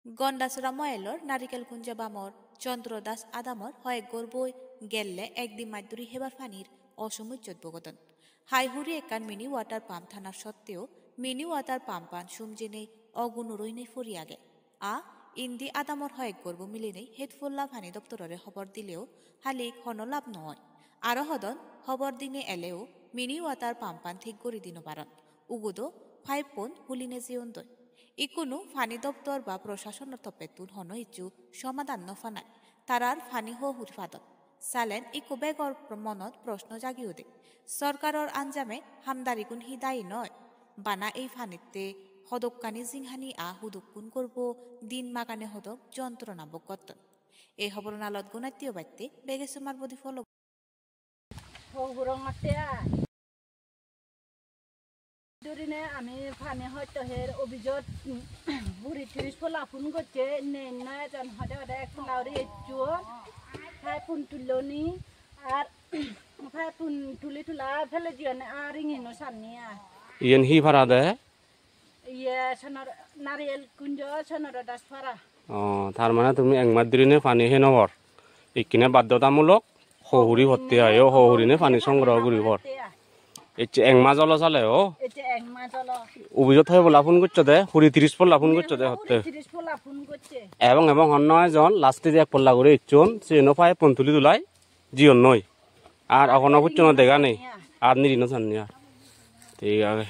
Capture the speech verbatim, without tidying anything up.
Gondasora moelor Narikel Kunja bamor Chandra Das adamor hoyek gor boi gelle ek di maj duri hebar panir osomujjot bogodon. Hai hure ekkan mini water pump thanar sotteo mini water pump-an sumjinei ogunor oinei puri age. A indi adamor hoyek gor bo milinei het polla pani doptorore hobor dileo halik hono lab no oi. Aro hodon hobor dine eleo mini water pump-an thik guri di no paron. Ugudo pipe-un huline jeyondoi. Ikkunu pani doptor ba proshasonor toppettun hono hissu somadan no panai. Tarar pani ho huri padon. Salen ikko begor monot proshno jagiyode. Sorkaror anjame hamdarigun hi dayi noi? Bana ei panitte hodokkani jinghani a hudokkun gorbo din magane hodok jontrona bog gotton. Ei hoboronalot gonattiyo batte bege somar bodi polo. Ho hurongotte ai. Durine ami pani hoito her obijot, mm, huri tiris polla phone gocche, nei na ejon hode hode ek polla guri ecchon. Pipe-un tulloni ar pipe-un tuli tula pele jiyone ar ringi no sanni ai. Iyen hi para de? Iye, Sonor-, Nariel Kunjo, Sonoro Das para. O, tar mane tumi ek mas durine pani hei no por. Ikkine baddhotamulok ho huri potte ai, o, ho hurine pani songgroho guri por. Ecche ek mas olo sale, o. Ecche ek mas olo. Ubijot hoi polla phone goccho de, huri tiris polla phone goccho de hotte. Huri tiris polla phone gocche. Ebong ebong honno ejon last-e je ek polla guri ecchon, siyeno pipe-un tuli tulai jiyonnoi. Ar ogono pucchono dega nei. Ar niri no sanni ar. Thik age.